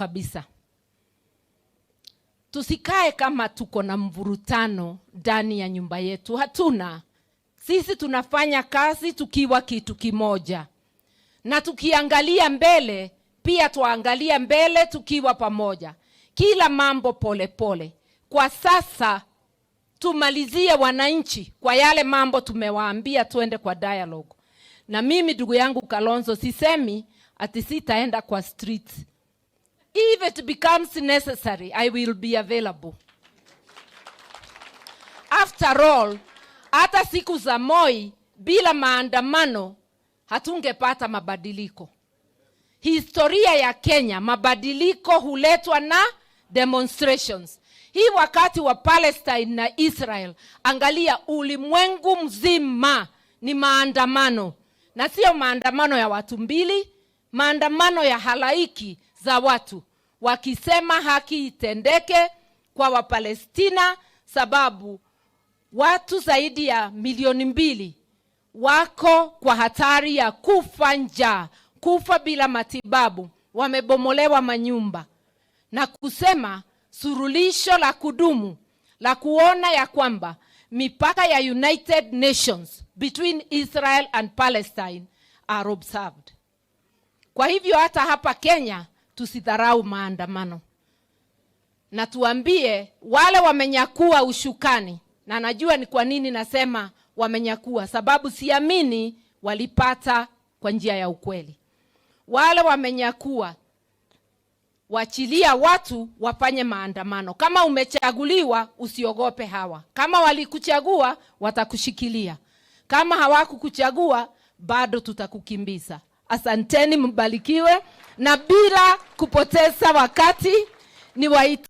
kabisa, tusikae kama tuko na mvurutano ndani ya nyumba yetu. Hatuna. Sisi tunafanya kazi tukiwa kitu kimoja, na tukiangalia mbele pia tuangalia mbele tukiwa pamoja, kila mambo polepole pole. Kwa sasa tumalizie wananchi kwa yale mambo tumewaambia, tuende kwa dialogue. Na mimi, ndugu yangu Kalonzo, sisemi ati sitaenda kwa street. If it becomes necessary, I will be available. After all, hata siku za Moi bila maandamano hatungepata mabadiliko. Historia ya Kenya, mabadiliko huletwa na demonstrations. Hii wakati wa Palestine na Israel, angalia ulimwengu mzima ni maandamano, na sio maandamano ya watu mbili, maandamano ya halaiki za watu wakisema haki itendeke kwa Wapalestina, sababu watu zaidi ya milioni 2 wako kwa hatari ya kufa njaa, kufa bila matibabu, wamebomolewa manyumba, na kusema suluhisho la kudumu la kuona ya kwamba mipaka ya United Nations between Israel and Palestine are observed. Kwa hivyo hata hapa Kenya tusidharau maandamano na tuambie wale wamenyakua usukani, na najua ni kwa nini nasema wamenyakua, sababu siamini walipata kwa njia ya ukweli. Wale wamenyakua, wachilia watu wafanye maandamano. Kama umechaguliwa, usiogope hawa. Kama walikuchagua, watakushikilia. Kama hawakukuchagua, bado tutakukimbiza. Asanteni, mbarikiwe, na bila kupoteza wakati ni waite